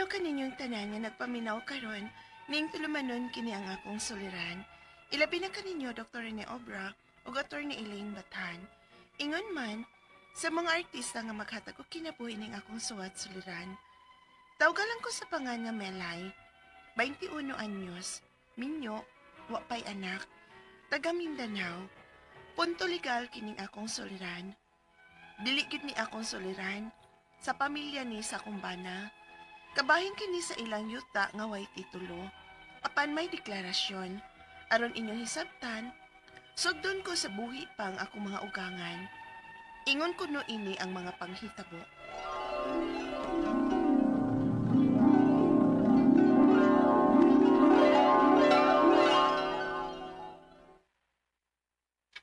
Hello kaninyong tanan nga nagpaminaw karon ning tulumanon kini ang akong suliran. Ilabi na kaninyo Dr. Rene Obra ug Attorney Elaine Bathan. Ingon man sa mga artista nga maghatag og kinabuhi ning akong suwat suliran. Tawgalan ko sa pangan nga Melay, 21 anyos, minyo, wa pay anak, taga Mindanao. Punto legal kining akong suliran. Dili gyud ni akong suliran sa pamilya ni sa akong bana. Kabahin kini sa ilang yuta nga way titulo. Apan may deklarasyon aron inyong hisabtan, sugdon ko sa buhi pang akong mga ugangan. Ingon kuno ini ang mga panghitabo.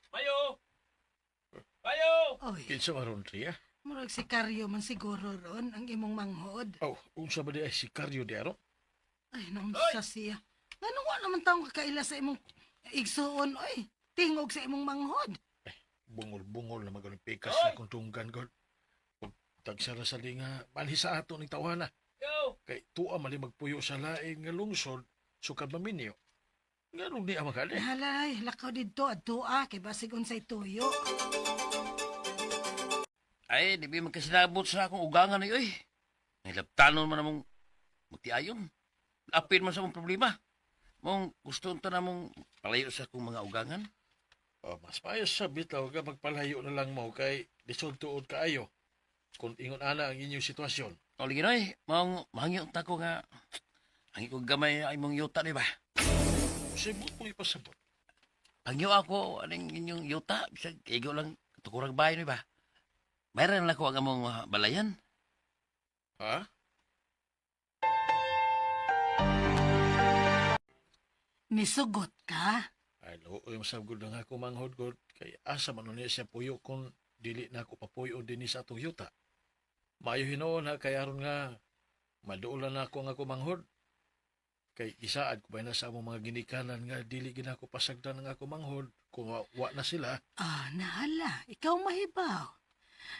Mayo! Mayo! Oy, Kinsa maron Ria? murag si Karyo man siguro ron ang imong manghod. Oh, unsa ba di ay sikaryo di aron? Ay, naunsa siya. Ngano wa naman taong kakaila sa imong igsuon, oy. Tingog sa imong manghod. Bungol-bungol na magaling pikas na kung tunggan god. Ug tagsara sa linga, balhi sa ato ning tawhana. Yo! Kay tuwa mali magpuyo sa laing nga lungsod, sukad maminyo. Nganong di ang makali? Halay, lakaw didto adto ah, kay basig unsay tuyo. Ay, di ba magkasinabot sa akong ugangan na oy. Nilaptanon man namong magtiayon. Apin man sa mong problema. Mong gusto unta na mong palayo sa akong mga ugangan. Oh, mas maayo sa bitaw ka magpalayo na lang mo kay lisod tuod kaayo. Kung ingon ana ang inyong sitwasyon. O lagi noy, mong mahangyo unta ko nga ang ko gamay ay mong yuta di ba? Sibot mo ipasabot. Pangyo ako aning inyong yuta, bisag igo lang tukurang bahay di ba? Mayroon lang ko ang among balayan. Ha? Nisugot ka? Ay, looy masabgod lang ako manghod god. Kay asa man niya siya puyo kung dili na ako papuyo dinhi sa atong yuta. Maayo hinuon ha kay aron nga maduolan na ako ang ako manghod. Kay isaad ko ba na sa among mga ginikanan nga dili gina ako pasagdan ang ako manghod kung wa na sila. Ah, nahala, ikaw mahibaw.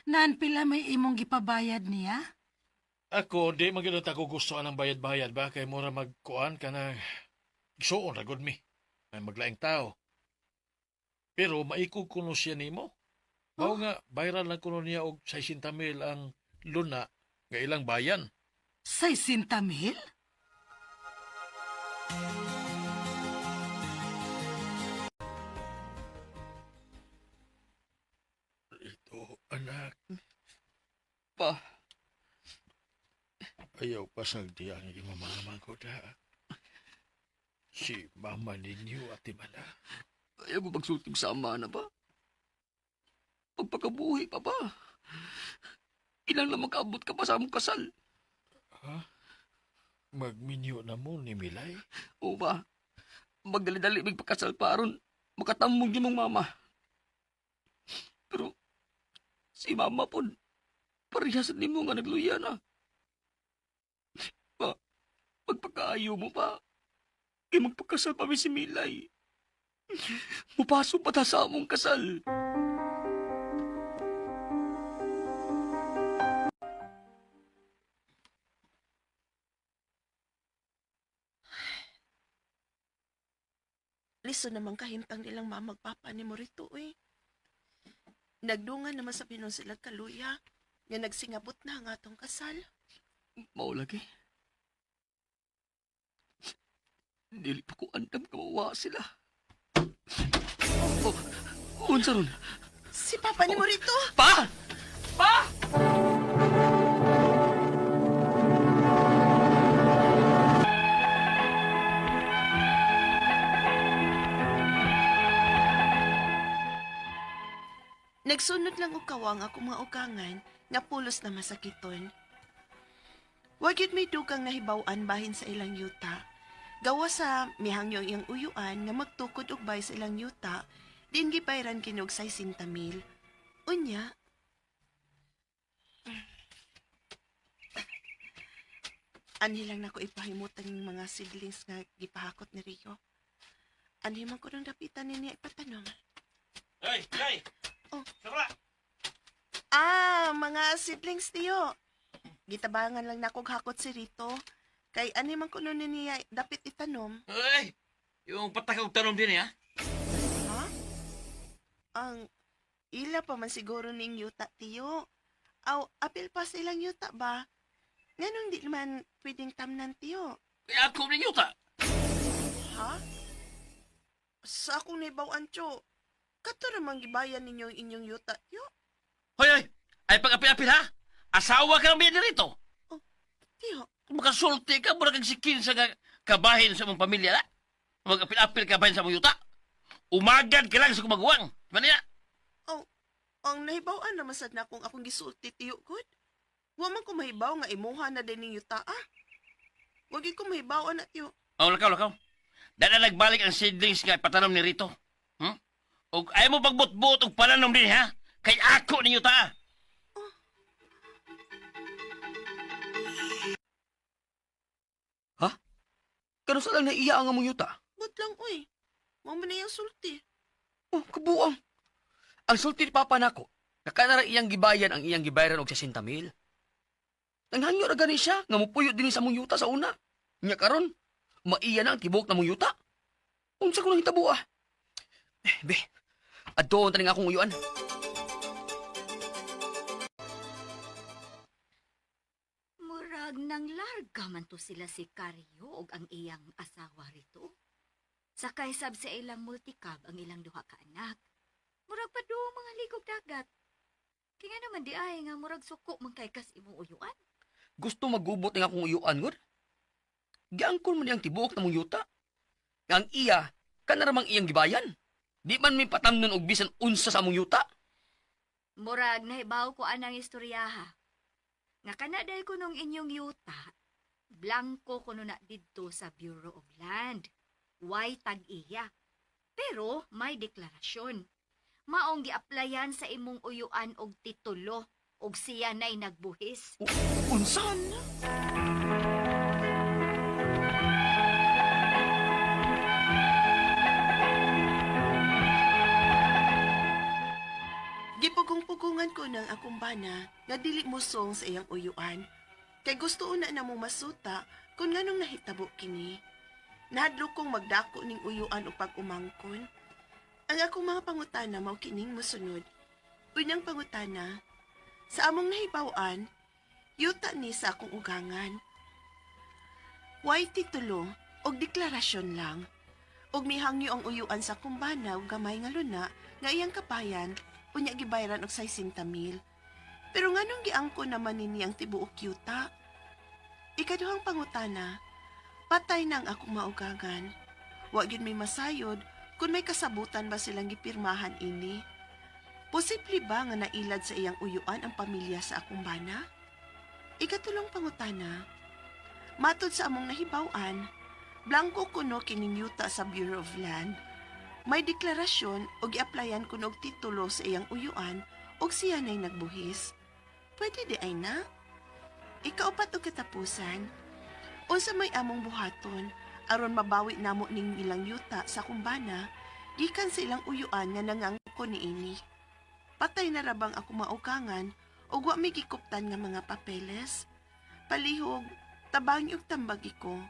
Naan pila may imong gipabayad niya? Ako di man gyud ako gusto anang bayad-bayad ba kay mura magkuan ka na igsuon ra gud mi. May maglaing tao. Pero maikog kuno siya nimo. Mao nga viral lang kuno niya og 60,000 ang luna nga ilang bayan. 60,000? Ito, anak, Pa, ayaw pasagdi ang imong mga mangkoda. Si mama ninyo at imana. ayaw mo pagsultig sa ama na ba? Pagpakabuhi pa ba? Ilang na makaabot ka pa sa among kasal? Ha? Magminyo na mo ni Milay? O ba? Magdali-dali mig pagkasal pa aron makatambong yung mong mama. Pero si mama po, parehas nimo nga nagluya na. Pa, pagpakaayo mo pa, kay magpakasal pa mi si Milay. Mupaso pa ta sa among kasal. Liso naman kahimtang nilang mamagpapa ni Morito eh. Nagdungan naman sa pinon sila kaluya nga nagsingabot na ang atong kasal. Mao lagi. Dili pa ko andam kamawa sila. Oh, unsa ron? Si Papa ni Morito! Pa! Pa! Nagsunod lang og kawang akong mga ugangan nga pulos na masakiton. Wa gyud may dugang nahibaw-an bahin sa ilang yuta. Gawa sa mihangyo ang iyang uyuan nga magtukod og bay sa ilang yuta, din gibayran kinog 60,000. Unya, anhi lang nako ipahimutan ng mga seedlings nga gipahakot ni Rio. Anhi man ko nang dapitan ni niya ipatanom. Hey, hey! Oh. Sobra! Ah, mga seedlings tiyo. Gitabangan lang nako hakot si Rito. Kay ani man kuno ni niya dapit itanom. Ay, yung patakag tanom din eh, ha? Ha? Ang ila pa man siguro ning yuta, tiyo. Aw, apil pa sa ilang yuta ba? Nganong di man pwedeng tamnan, tiyo? Kaya ako ning yuta. Ha? Sa akong naibaw-an, tiyo. Kato ramang gibayan ninyo ang inyong yuta, tiyo. Hoy, hoy! Ay pag-apil-apil ha? Asawa ka ng biyan rito. Tiyo, Makasulti ka, mura kang sikin sa kabahin sa mong pamilya na. Mag-apil-apil ka bahin sa mong yuta. Umagad ka lang sa kumaguwang. Di ba niya? aw, ang nahibaw-an naman sad na akong akong gisulti, tiyo, good. Wa man ko mahibaw nga imuha na din ning yuta, ah. Wa gyud ko mahibaw na, tiyo. Oh, lakaw, lakaw. Dala nagbalik ang seedlings nga ipatanom ni Rito. Og ayaw mo pagbutbut og pananom din, ha? Kay ako ninyo ta. Kano sa lang naiya ang among yuta? But lang, uy. Mao man na iyang sulti. Oh, kabuang. Ang sulti ni Papa nako, nakanara iyang gibayan ang iyang gibayaran og 60 mil. Nanghangyo ra gani siya nga mupuyo dinhi sa among yuta sa una. Nya karon, maiya na ang tibok na among yuta. Unsa ko nang hitabo ah? Eh, be, adtoon taning akong uyuan. Murag nang larga man to sila si Karyo og ang iyang asawa rito. Sakay sab sa ilang multicab ang ilang duha ka anak. Murag pa do mga ligog dagat. Kaya nga naman di ay nga murag suko man kay kas imong uyuan. Gusto magubot ng akong uyuan gud. Giangkon man niyang tibuok na mong yuta. Nga ang iya, kanaramang iyang gibayan. Di man mi patamnon og bisan unsa sa among yuta. Murag nahibaw ko anang istoryaha. Nga kana day ko nung inyong yuta, blanko kuno na didto sa Bureau of Land. Way tag-iya. Pero may deklarasyon. Maong giaplayan sa imong uyuan og titulo og siya na'y nagbuhis. Unsa? Gipugong-pugungan ko ng akong bana nga dili mosong sa iyang uyuan. Kay gusto una na mo masuta kung nganong nahitabo kini. Nahadlok kong magdako ning uyuan o pag-umangkon. Ang akong mga pangutana mao kining mosunod. Unang pangutana, sa among nahibaw-an, yuta ni sa akong ugangan. Way titulo og deklarasyon lang. Og mihangyo ang uyuan sa kumbana ug gamay nga luna nga iyang kapayan unya gibayran og 60 mil. Pero nganong giangko naman nini ang tibuok yuta? Ikaduhang pangutana, patay na ang akong maugagan. Wa gyud may masayod kung may kasabutan ba silang gipirmahan ini. Posible ba nga nailad sa iyang uyuan ang pamilya sa akong bana? Ikatulong pangutana, matod sa among nahibaw-an, blanko kuno kining yuta sa Bureau of Land. May deklarasyon o giaplayan kuno og titulo sa iyang uyuan og siya na'y nagbuhis. Pwede di ay na? Ikaupat og katapusan, unsa may among buhaton aron mabawi namo ning ilang yuta sa kumbana gikan sa ilang uyuan nga nangangko niini. Patay na ra bang ako maukangan ug wa may gikuptan nga mga papeles? Palihog, tabangi og tambagi ko.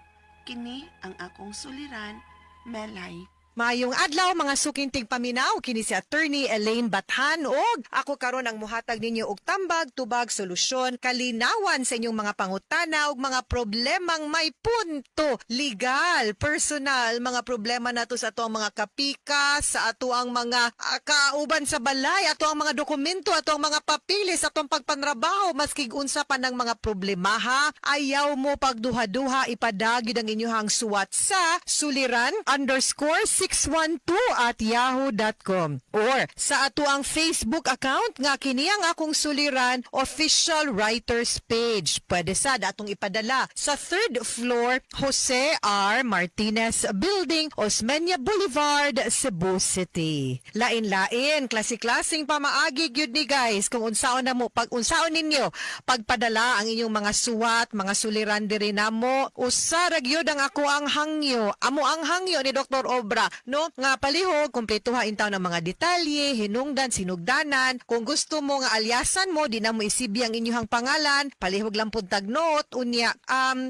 Kini ang akong suliran, Melay. Maayong adlaw mga sukintig paminaw kini si Attorney Elaine Bathan og ako karon ang muhatag ninyo og tambag, tubag, solusyon, kalinawan sa inyong mga pangutana ug mga problemang may punto legal, personal, mga problema nato sa ato ang mga kapika, sa ato ang mga kauban sa balay, ato ang mga dokumento, ato ang mga papilis, ato ang pagpanrabaho, maski unsa pa ng mga problema ha. Ayaw mo pagduha-duha, ipadagid ang inyong suwat sa suliran_612@yahoo.com or sa ato ang Facebook account nga kini ang akong suliran official writers page. Pwede sad atong ipadala sa third floor Jose R. Martinez Building, Osmeña Boulevard, Cebu City. Lain-lain, klase-klaseng pamaagi gyud ni guys kung unsaon na mo pag unsaon ninyo pagpadala ang inyong mga suwat, mga suliran diri namo. Usa ra gyud ang ako ang hangyo. Amo ang hangyo ni Dr. Obra. no, nga palihog kumpletuha intaw ng mga detalye, hinungdan, sinugdanan. Kung gusto mo nga alyasan mo, di na mo isibi ang inyong pangalan, palihog lang pud tag note unya.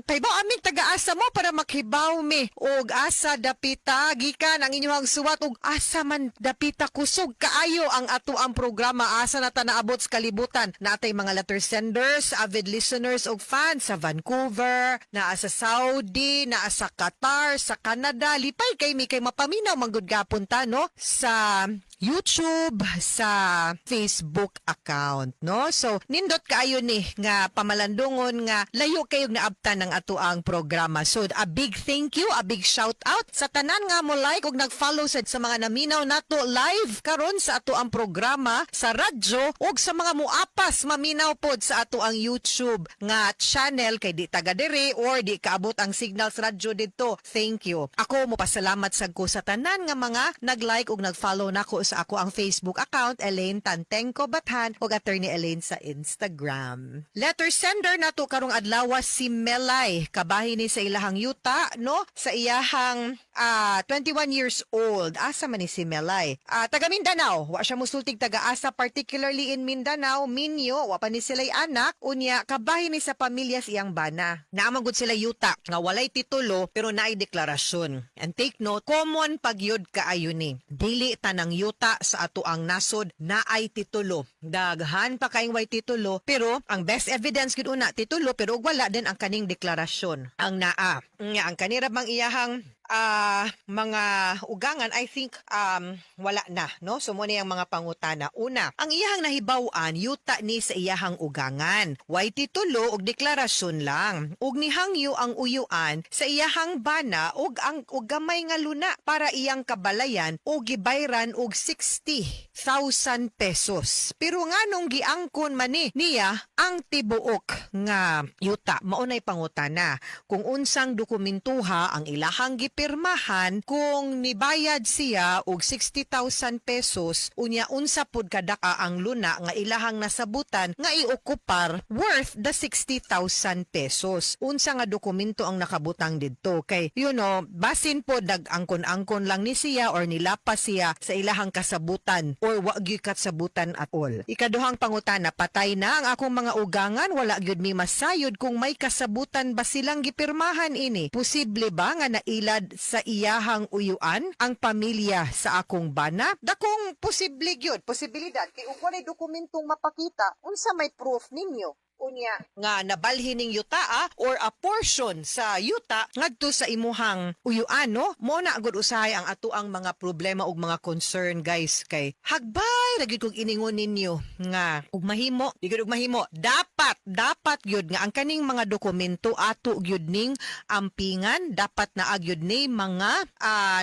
Pahibaw aming taga-asa mo para makhibaw mi og asa dapita gikan ang inyong suwat og asa man dapita kusog kaayo ang ato ang programa, asa na ta naabot sa kalibutan. Natay mga letter senders, avid listeners og fans sa Vancouver, naa sa Saudi, naa sa Qatar, sa Canada. Lipay kay mi kay mapaminaw manggod gapon ta, no, sa YouTube, sa Facebook account, no? So, nindot kaayo ni nga pamalandungon nga layo kayog naabtan ng ato ang programa. So, a big thank you, a big shout out sa tanan nga mo like ug nag-follow sa mga naminaw nato live karon sa ato ang programa sa radyo ug sa mga muapas maminaw pod sa ato ang YouTube nga channel kay di taga diri or di kaabot ang signal sa radyo didto. Thank you. Ako mo pasalamat sad ko sa tanan nga mga nag-like ug nag-follow nako sa ako ang Facebook account, Elaine Tantengco Bathan, ug Attorney Elaine sa Instagram. Letter sender nato karong adlaw si Melay, kabahin ni sa ilahang yuta, no, sa iyahang 21 years old. Asa man ni si Melay? Taga Mindanao. Wa siya musultig taga-asa, particularly in Mindanao, minyo, wa pa ni sila'y anak, unya kabahin ni sa pamilya sa iyang bana. Naa man gud sila yuta nga walay titulo pero naay deklarasyon. And take note, common pagyud kaayo ni. Dili tanang yuta sa ato ang nasod naay titulo. Daghan pa kaayong way titulo, pero ang best evidence gud una titulo, pero ug wala din ang kaning deklarasyon. Ang naa. Nga ang kanira bang iyahang mga ugangan, I think wala na, no? So mo ni ang mga pangutana. Una, ang iyahang nahibaw-an, yuta ni sa iyahang ugangan. Way titulo og deklarasyon lang. Ug nihangyo ang uyuan sa iyahang bana og ang og gamay nga luna para iyang kabalayan og gibayran og 60,000 pesos. Pero nganong giangkon man ni niya ang tibuok nga yuta? Maunay pangutana kung unsang dokumentuha ang ilahang gipirmahan kung nibayad siya og 60,000 pesos, unya unsa pud kadaka ang luna nga ilahang nasabutan nga iokupar worth the 60,000 pesos. Unsa nga dokumento ang nakabutang didto? Kay basin po nag-angkon-angkon lang ni siya or nilapas siya sa ilahang kasabutan or wa gyud kasabutan at all. Ikaduhang pangutana, patay na ang akong mga ugangan, wala gyud mi masayod kung may kasabutan ba silang gipirmahan ini. Posible ba nga nailad sa iyahang uyuan ang pamilya sa akong bana? Dakong posible gyud, posibilidad kay ug walay dokumentong mapakita, unsa may proof ninyo? Unya nga nabalhin ning yutaa or a portion sa yuta ngadto sa imuhang uyuan, no? Mo na gud usahay ang ato ang mga problema ug mga concern, guys, kay hagbay ra gyud kog iningon ninyo nga ug mahimo di gyud, ug mahimo dapat dapat gyud nga ang kaning mga dokumento ato gyud ning ampingan. Dapat naa gyud ni mga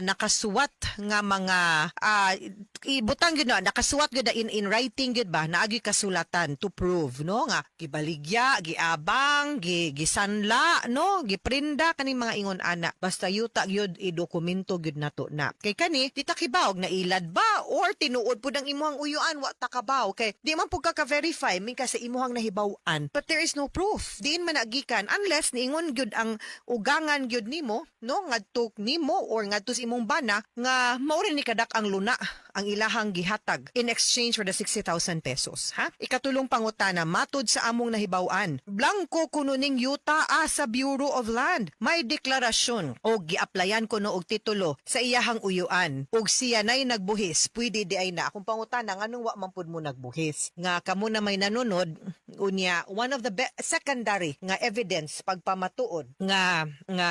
nakasuwat nga mga ibutang gyud na nakasuwat gyud na in writing gyud ba, naa gyud kasulatan to prove, no, nga gibaligya, giabang, gisanla, no, giprinda, kaning mga ingon ana. Basta yuta gyud, idokumento gyud nato na kay kani di ta kibaw og nailad ba or tinuod pud ang imuhang uyuan. Wa ta kabaw kay di man pud ka ka-verify min ka sa imuhang nahibaw-an, but there is no proof diin man nagikan unless niingon gyud ang ugangan gyud nimo, no, ngadto nimo or ngadto sa imong bana nga mao rin ni kadak ang luna ang ilahang gihatag in exchange for the 60,000 pesos, ha? Ikatulong pangutana, matod sa among nahibaw-an, blangko kuno ning yuta sa Bureau of Land. May deklarasyon o giaplayan kuno og titulo sa iyahang uyuan. Og siya nay nagbuhis, pwede di ay na. Akong pangutana, nganong wa man pud mo nagbuhis? Nga kamo na may nanunod, unya one of the secondary nga evidence pagpamatuod nga nga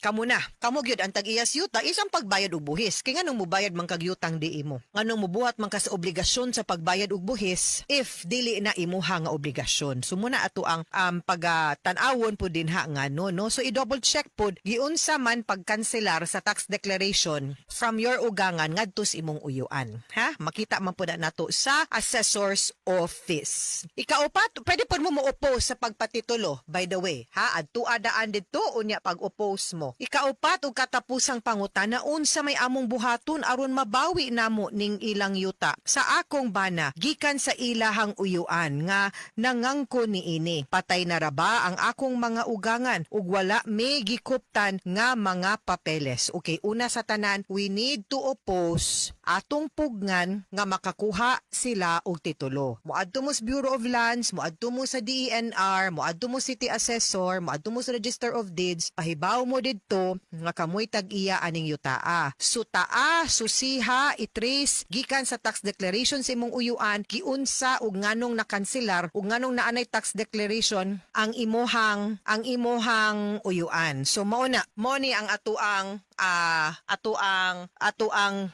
kamo na kamo gyud ang tag-iyas yuta is ang pagbayad og buhis. Kay nganong mubayad man kag yutang di imo? Nganong mubuhat man ka sa obligasyon sa pagbayad og buhis if dili na imuha nga obligasyon? So muna ato ang pagtan-awon pud dinha nga no. So i-double check pud giunsa man pagkanselar sa tax declaration from your ugangan ngadto sa imong uyuan, ha? Makita man pud na nato sa assessor's office. Ikaupat, pwede pud mo mo-oppose sa pagpatitulo, by the way, ha? Adto daan didto unya pag-oppose mo. Ikaupat ug katapusang pangutana, unsa may among buhaton aron mabawi namo ning ilang yuta sa akong bana gikan sa ilahang uyuan nga nangangkon ko niini? Patay na ra ba ang akong mga ugangan ug wala may gikuptan nga mga papeles? Okay, una sa tanan, we need to oppose atong pugnan nga makakuha sila og titulo. Moadto mo sa Bureau of Lands, moadto mo sa DENR, moadto mo City Assessor, moadto mo sa Register of Deeds, pahibaw mo didto nga kamoy tag-iya aning yutaa. Sutaa, susiha, i-trace gikan sa tax declaration sa imong uyuan, giunsa ug nganong nakanselar ug nganong naanay tax declaration ang imuhang uyuan. So mao na, mao ni ang atuang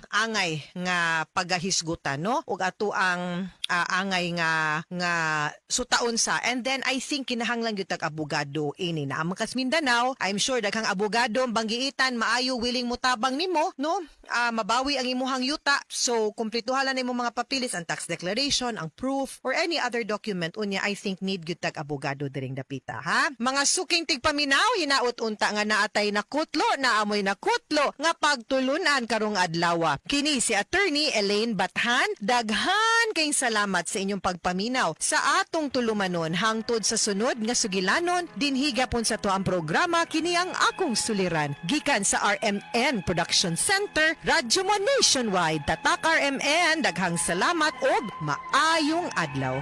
angay nga pagahisgutan, no, ug atuang angay nga sutaon sa. And then I think kinahanglan gyud tag abogado ini na ang kas Mindanao. I'm sure daghang abogado ang banggiitan, maayo, willing mo tabang nimo, no, mabawi ang imuhang yuta. So kumpletuhan lang imong mga papilis, ang tax declaration, ang proof or any other document. Unya I think need gyud tag abogado diring dapita, ha, mga suking tigpaminaw. Hinaot unta nga naatay na kutlo, naamoy na kutlo nga pagtulunan karong adlaw. Kini si Attorney Elaine Bathan. Daghan kayong salamat sa inyong pagpaminaw sa atong tulumanon. Hangtod sa sunod nga sugilanon, dinhi gapon sa atuang programa, kini ang akong suliran, gikan sa RMN Production Center, Radyo Mo Nationwide. Tatak RMN, daghang salamat og maayong adlaw.